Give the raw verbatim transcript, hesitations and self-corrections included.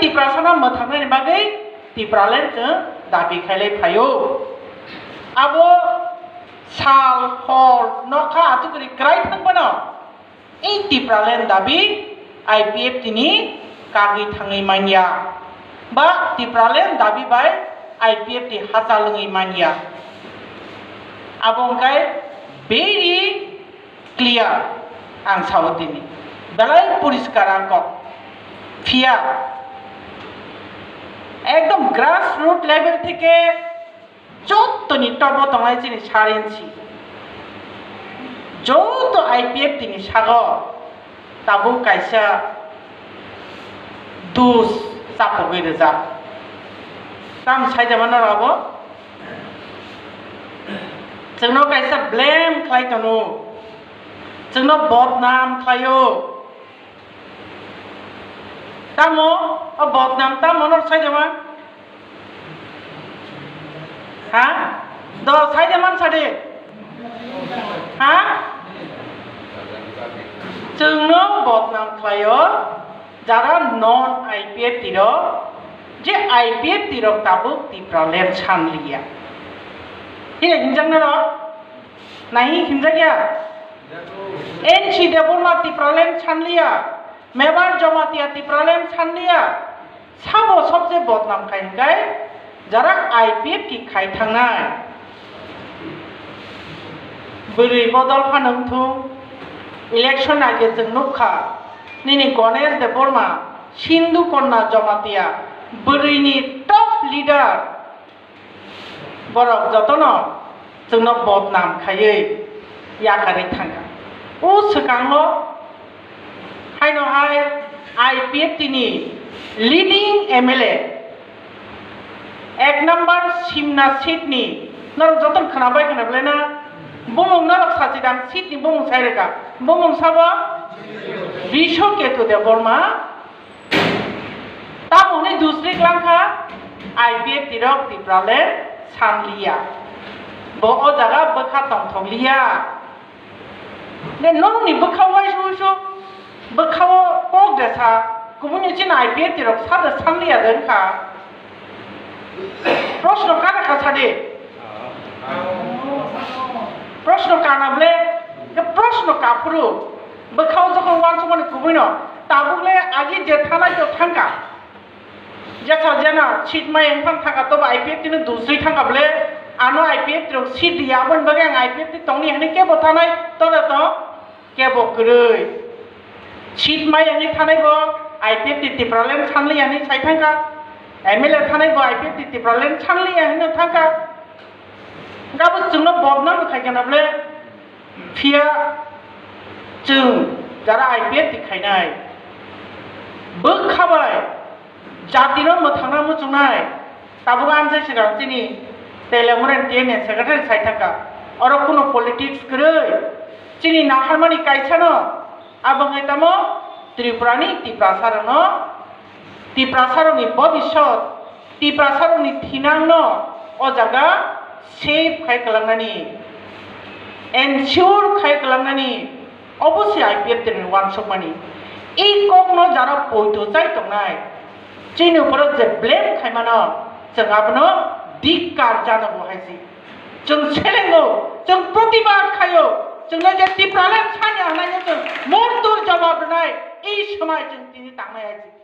Tiprasano mwthangnani bagwi Tipraland chwng dabi khailai phaio. Abo sal, hor, nokha, atukri kwrai thang phano, ei Tipraland dabi I P F T ni kagwi thangwi manya, ba Tipraland dabi bai I P F T hachal wngwi manya. Abo wngkha very clear, ang sao tini belai poriskar ang kok. Phiya ekdom grassroot level theke jottoni top o tongnai chini sarensi, joto I P F T ni sago tabuk kaisa dus chapogwi rijak. Tam saida mano abo? Chwngno kaisa blame khlai tono, chwngno bodnam khlaio. Tamo o bodnam tamo no saida man? Ha? Do saida man sadi? Ha? Chwngno bodnam khlaio. Jara non I P F T rok, je I P F T rok tabuk Tipraland sanliya. Hire hinjakna rok? Nahi hinjakya? N C Debbarma Tipraland sanliya, Mebar Jamatia Tipraland sanliya. Sabo sobse bodnam khai hwnkhe jara I P F T khai thangnai. Bwrwi bodol phano wngthung, election age chwng nukha, nini Ganesh Debbarma, Sindhu Kanya Jamatia, bwrwini top leader, borok jotono chwngno bodnam khaiwi yakarwi thangkha. O swkango haino hai I P F T ni leading M L A, ek number Simna seat ni, norok jotono khwnabai khwna belai na, bumung norok sachi dang seat ni bumung sai rwkha, bumung sabo Biswa Ketu Debbarma, tamo hwnwi dusri klangkha, I P F T rok Tipraland sanliya, bo o jaga bwkha tongthokliya. De nokni bwkha uaisu uaisu bwkhao kok de sa, kubuni chini I P F T rok sa de sanliya de wngkha. Proshno kana kha sadi? Proshno kana ble? Ke proshno kaphuru bwkhao jokhon uansukmani kubuino tabuk le agi je thanai to thangkha. Jesa jena seat mai wngphang thangkha, tobo I P F T no dusri thangkha ble, ano I P F T rok seat riya, aboni bagwi ang I P F T tongni hwnwi kebo thanai, tole to kebo kwrwi. Seat mai wngwi thanai bo I P F T Tipraland sanliya hwnwi sai thangkha, M L A thanai bo I P F T Tipraland sanliya hwnwi thangkha. Gabo chwngno bodnam khai kana ble, phiya chwng jara I P F T khainai bwkha bai jatino mwthangna muchungnai. Tabuk amchai swkang chini Teliamura T N A secretary sai thangkha. Oro kuno politics kwrwi. Chini naharmani kaisano, abo wngkha tamo Tripurani Tiprasarokno, Tiprasarokni bobisot, Tiprasarokni thinangno o jaga save khai kwlangnani, ensure khai kwlangnani, obo se I P F T ni uansukmani. I kokno jara poito chai tongnai, chini uporo je blame khaimano, chwng abono dikkar janogo hai se. Chwng selengo, chwng protibad khaio, chwngno je Tipraland sanya hwnai chwng mortor jawab rwnai, ei swmai chwng tini tangnai hai se.